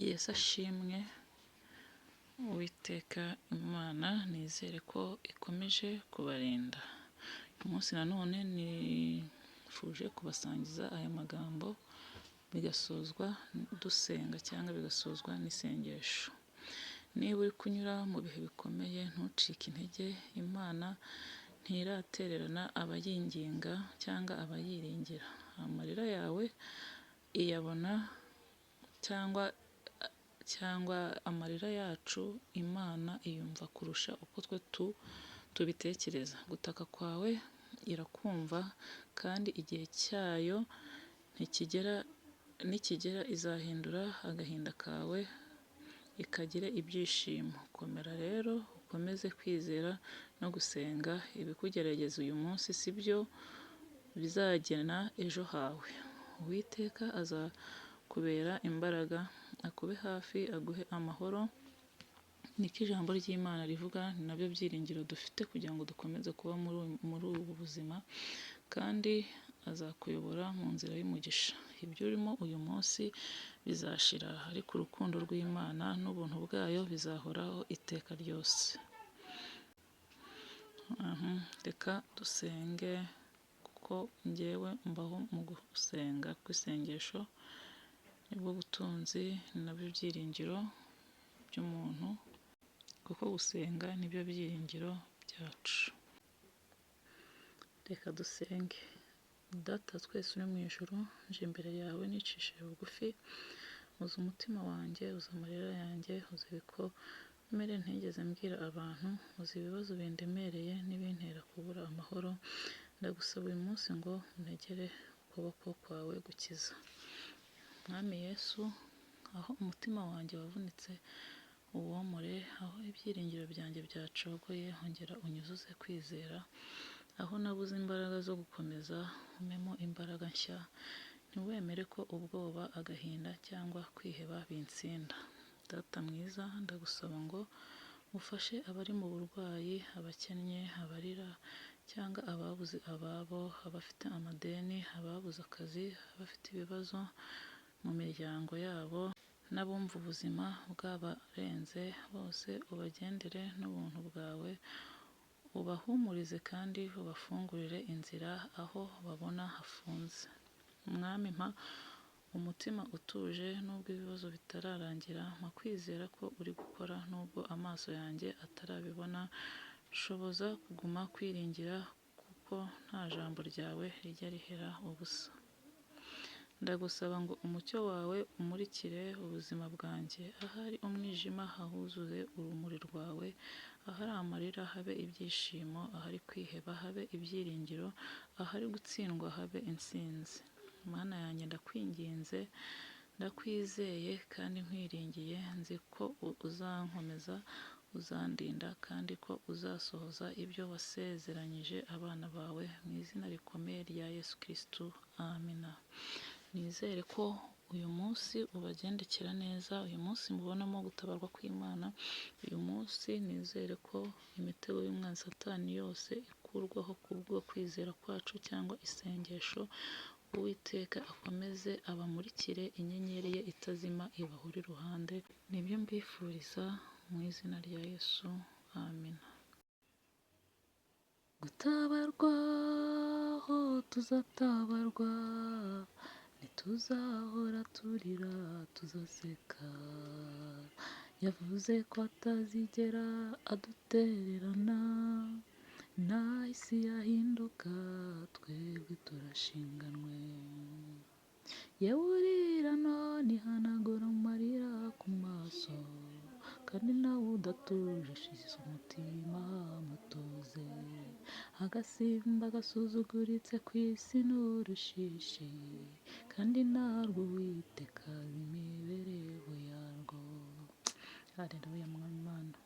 Yesu ashimwe, Uwiteka Imana nizere ko ikomeje kubarinda. Uyu munsi nanone nifuje kubasangiza aya magambo, bigasozwa dusenga cyangwa bigasozwa n'isengesho. Niba uri kunyura mu bihe bikomeye, ntucike intege, Imana ntiratererana abayinginga cyangwa abayiringira. Amarira yawe iyabona cyangwa amarira yacu Imana iyumva kurusha uko twe tubitekereza. Gutaka kwawe irakumva, kandi igihe cyayo ntikigera nikigera izahindura agahinda kawe ikagire ibyishimo. Komera rero, ukomeze kwizera no gusenga. Ibikugerageza uyu munsi si byo bizagena ejo hawe. Uwiteka azakubera imbaraga, akube hafi, aguhe amahoro. Niko ijambo ry'Imana rivuga, ni nabyo byiringiro dufite kugira ngo dukomeze kuba muri ubu buzima, kandi azakuyobora mu nzira y'umugisha. Ibyo urimo uyu munsi bizashira, ariko urukundo rw'Imana n'ubuntu bwayo bizahoraho iteka ryose. Reka dusenge, kuko njyewe mbaho mu gusenga, kuko isengesho nibwo butunzi, ni nabyo byiringiro by'umuntu, kuko gusenga nibyo byiringiro byacu. Reka dusenge. Data wa twese uri mu ijuru, nje imbere yawe nicishije bugufi, uzi umutima wanjye, uzi amarira yanjye, uzi ibikomere ntigeze mbwira abantu, uzi ibibazo bindemereye n'ibintera kubura amahoro. Ndagusaba uyu munsi ngo untegere ukuboko kwawe gukiza. Mwami Yesu, aho umutima wanjye wavunitse uwomore, aho ibyiringiro byanjye byacogoye ongera unyuzuze kwizera, aho nabuze imbaraga zo gukomeza umpemo imbaraga nshya. Ntiwemere ko ubwoba, agahinda cyangwa kwiheba bintsinda. Data mwiza, ndagusaba ngo ufashe abari mu burwayi, abakennye, abarira cyangwa ababuze ababo, abafite amadeni, ababuze akazi, abafite ibibazo mu miryango yabo n'abumva ubuzima bwabarenze, bose ubagendere n'ubuntu bwawe, ubahumurize kandi ubafungurire inzira aho babona hafunze. Mwami, mpa umutima utuje nubwo ibibazo bitararangira, mpa kwizera ko uri gukora nubwo amaso yanjye atarabibona, nshoboza kuguma kwiringira kuko nta jambo ryawe rijya rihera ubusa. Ndagusaba ngo umucyo wawe umurikire ubuzima bwanjye, ahari umwijima hahuzuze urumuri rwawe, ahari amarira habe ibyishimo, ahari kwiheba habe ibyiringiro, ahari gutsindwa habe intsinzi. Mana yanjye, ndakwinginze, ndakwizeye kandi nkwiringiye, nzi ko uzankomeza, uzandinda kandi ko uzasohoza ibyo wasezeranyije abana bawe, mu izina rikomeye rya Yesu Kristo, amina. Nizere ko uyu munsi ubagendekera neza, uyu munsi mubonamo gutabarwa kw'Imana, uyu munsi nizere ko imitego y'umwanzi Satani yose ikurwaho kubwo kwizera kwacu cyangwa isengesho. Uwiteka akomeze abamurikire, inyenyeri ye itazima ibahore iruhande, nibyo mbifuriza mu izina rya Yesu, amina. Gutabarwa ho tuzatabarwa, ntituzahora turira tuzaseka. Yavuze ko atazigera adutererana, naho isi yahinduka twebwe turashinganwe. Yewe urira none ihanagura amarira ku maso, kandi nawe udatuje ashize umutima mutuze. Agasimba gasuzuguritse ku isi ni urushishi, kandi narwo Uwiteka azi imibereho yarwo. Haleluya, Mwami Imana.